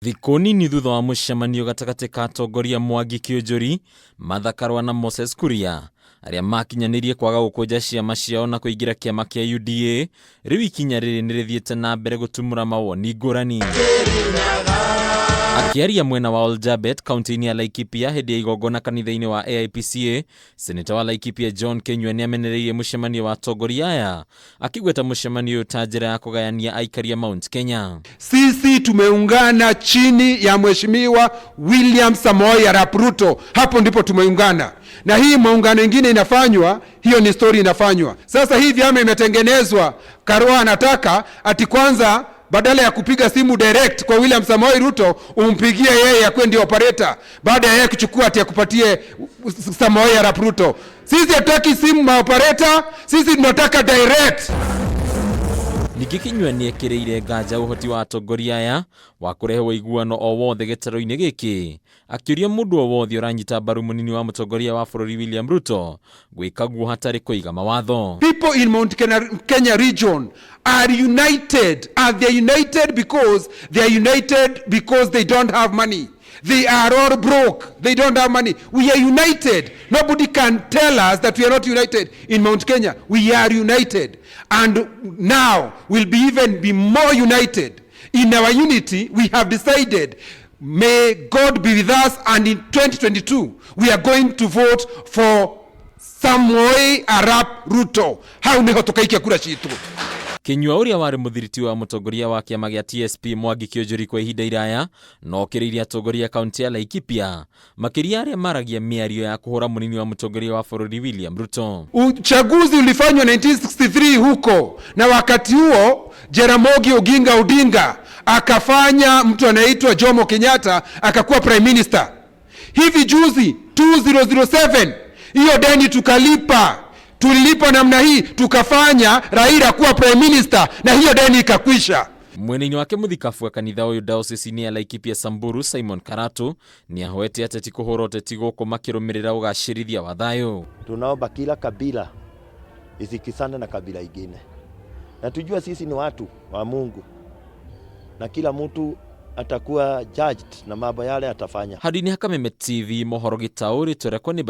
Thikũ nini thutha wa mũcemanio gatagatĩ ka atongoria Mwangi Kĩũnjũri, Martha Karua na Moses Kuria, arĩa makinyanĩirie kwaga gũkũnja ciama ciao na kũingĩra kĩama kĩa UDA, rĩu ikinya rĩrĩ nĩ rĩthiĩte na mbere gũtumũra mawoni ngũrani. Akĩaria mwena wa Oljabet kaunti-inĩ ya Laikipia hĩndĩ ya igongona kanitha-inĩ wa AIPCA, Seneta wa Laikipia John Kinyua nĩ amenereirie mũcemanio wa atongoria aya, akĩgweta mũcemanio ũyũ ta njĩra ya kũgayania aikari a Mount Kenya. Sisi tumeungana chini ya Mheshimiwa William Samoei Arap Ruto, hapo ndipo tumeungana. Na hii muungano ingine inafanywa, hiyo ni story inafanywa. Sasa hii vyama imetengenezwa, Karua anataka ati kwanza badala ya kupiga simu direct kwa William Samoei Ruto umpigie yeye akuwe ndio operator, baada ya yeye kuchukua ati akupatie Samoei Arap Ruto. Sisi hatutaki simu maoperator, sisi tunataka direct. Ningĩ Kinyua nĩ ekĩrĩire nganja ũhoti wa atongoria aya wa kũrehe ũiguano o wothe gĩtarũ-inĩ gĩkĩ, akĩũria mũndũ o wothe ũranyita mbaru mũnini wa mũtongoria wa bũrũri William Ruto gwĩka guo hatarĩ kũiga mawatho. People in Mount Kenya region are united. And they are united because they are united because they don't have money. They are all broke. They don't have money. We are united. Nobody can tell us that we are not united in Mount Kenya. We are united. And now we'll be even be more united. In our unity, we have decided, may God be with us, and in 2022, we are going to vote for Samoei Arap Ruto. Hau niho tukaikia kura citu. Kinyua ũrĩa warĩ mũthiriti wa mũtongoria wa kĩama gĩa TSP Mwangi Kĩũnjũri kwa ihinda iraya no okĩrĩirie atongoria kaunti ya Laikipia, makĩria arĩa maragia mĩario ya kũhũra mũnini wa mũtongoria wa bũrũri William Ruto. Uchaguzi ulifanywa 1963 huko, na wakati huo Jaramogi Oginga Odinga akafanya mtu anaitwa Jomo Kenyatta akakuwa prime minister. Hivi juzi 2007 hiyo deni tukalipa, tulilipa namna hii, tukafanya Raila kuwa prime minister na hiyo deni ikakwisha. Mwena-inĩ wake mũthikabu wa kanitha ũyũ diocese-inĩ ya Laikipia Samburu Simon Karatu nĩ ahoete ateti kũhũra ũteti gũkũ makĩrũmĩrĩra ũgacĩrithia wa thayũ. Tunaomba kila kabila isikisane na kabila ingine, na tujue sisi ni watu wa Mungu na kila mtu atakuwa judged na mambo yale atafanya. Handũ-inĩ ha Kameme TV mohoro gĩtaũ rĩtwa rĩakwa nĩ